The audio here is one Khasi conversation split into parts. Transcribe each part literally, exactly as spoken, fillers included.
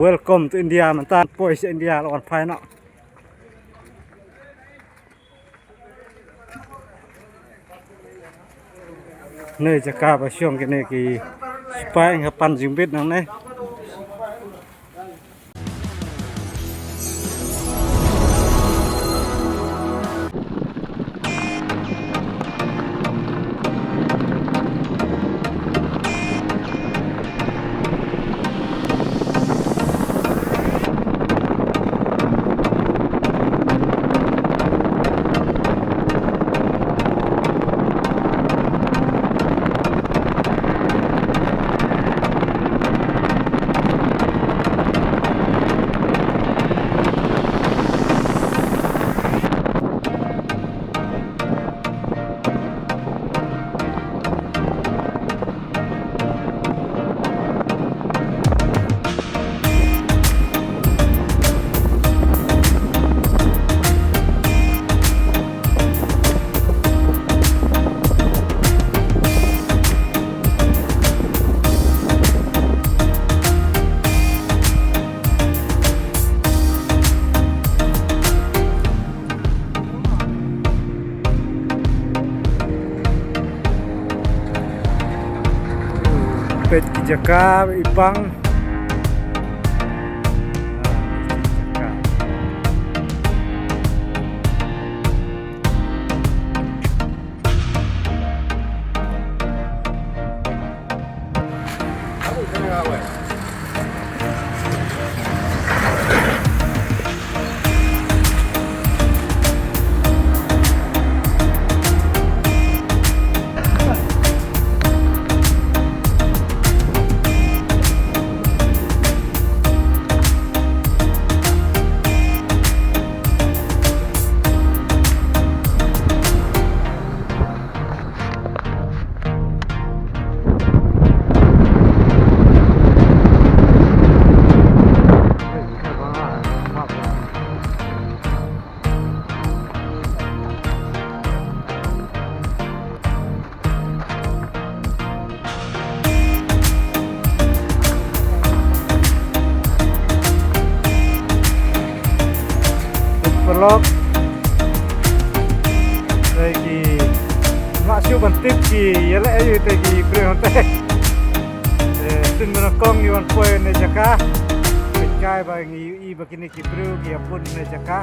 Welcome to India, mynta poi sha India la wan phai noh. Ne jaka ba shong kine ki sipai nga pan jingbit nangne. Peit ki jaka i pang. Paralok. Te ki, ngam shu ban tip ki ïaleh aïu te ki briew hangtei. Te sien ba nyngkong ngi wan poi ne jaka. Peit kai ba ngi ïohi ba kine ki briew ki ïa bun ne jaka.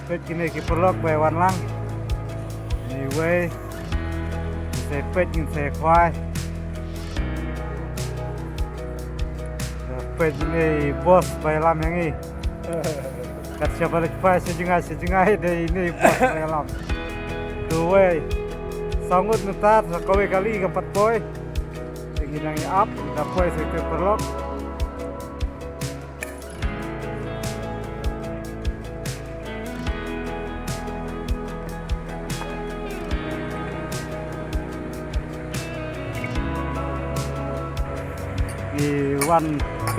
Peit kine ki paralok ba wan lang. Anyway. Ngin sa peit, ngin sa khwai. Peit ine i boss ba ïalam ïa ngi. Kat shaba leit phai sha jngai sha jngai dei ine i boss ba ïalam. Te wei. Saw ngut mynta sa kawei kali kam pat poi. Te ngi dang ïa ap, ngi da poi sa ite paralok. Ngi wan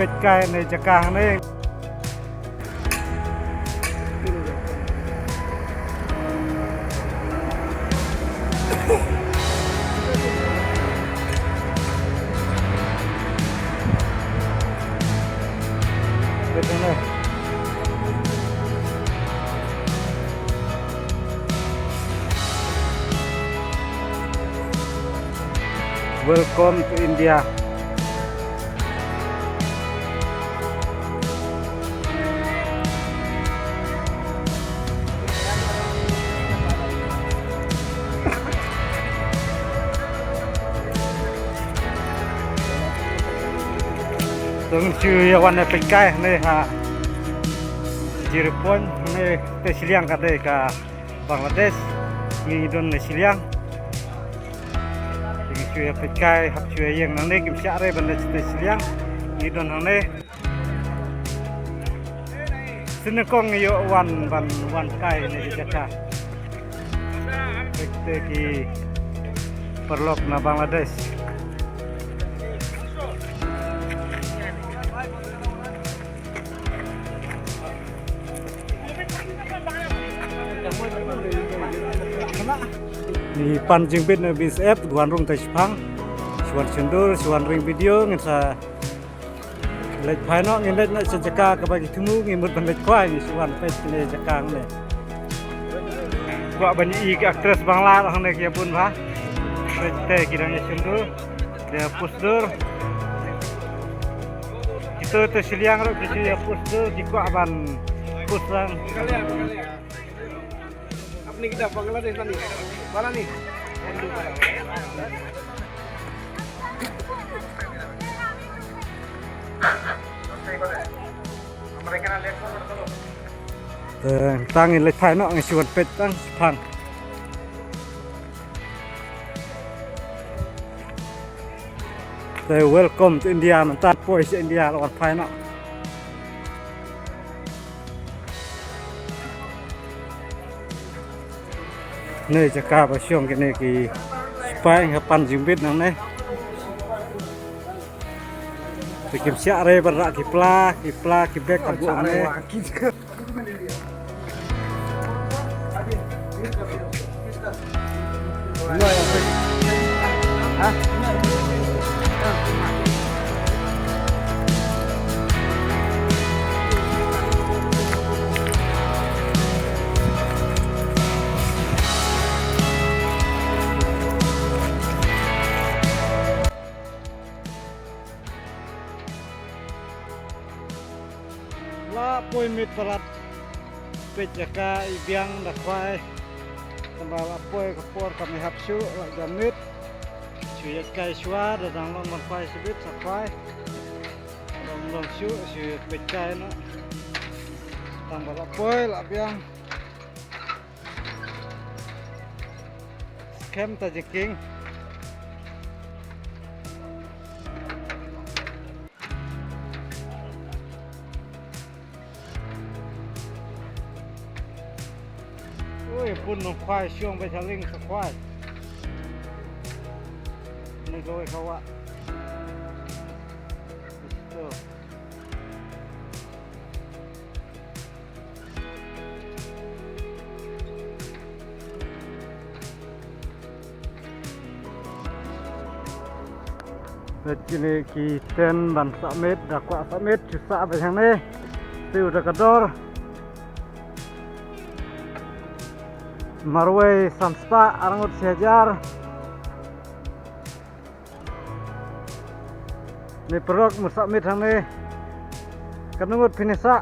peit kai ne jaka hangne. Welcome to India. Te ngin shu ïa wan peit kai ne ha. Zero point ne te shiliang ka dei ka Bangladesh. Ngi don ne shiliang. Ngi shu ïa peit kai, hap shu ïa ïeng nangne, kim shah re ban da shu te shiliang. Ngi don hangne. Sien nyngkong ngi ïoh wan ban wan kai ne ki jaka. Peit te ki paralok na Bangladesh. Ngi pan jingbit na B S F, wan rung te shipang. Shu wan shyndur, shu wan ring video, ngin sa Leit phai noh, ngin leit noh sha jaka kaba ki thmu, ngi mut ban leit khwai, ngi shu wan peit kine jaka hangne. Kwah ban ïohi ki actress Bangla hangne ki ïa bun bha. Peit te ki dang ïa shim dur, ïa push dur. Kito te shiliang ruh ki shu ïa push dur, ki kwah ban push lang. अपनी किताब बांग्लादेश वाली, वाला नहीं। Te tang ngin leit phai noh, ngin shu wan peit tang shaphang. Te welcome to India, mynta poi sha India la wan phai noh. Ne jaka ba shong kine ki sipai nga pan jingbit nangne. Te kim shah re ban rah ki pla, ki pla, ki bek ki buh hangne. La poi miet palat. Peit jaka i biang da khwai. Tangba la poi ka por kam i hap shuh, la jan miet. Shu ïaid kai shuwa, da dang long ban khwai shibit sa khwai. Long long shuh, shu ïaid peit kai noh. Tangba la poi la biang. Skhem ta jingkieng. Ui, bun nongkhwai shong ba jaling sa khwai. Ni kawei ka wah. Isto. Peit kine ki tent ban sah miet, da kwah sah miet, shu sah beit hangne. Siew da ka dor. Marwei san spah, arngut shi hajar. Ne paralok, mut sah miet hangne. Katno ngut phin ïa sah?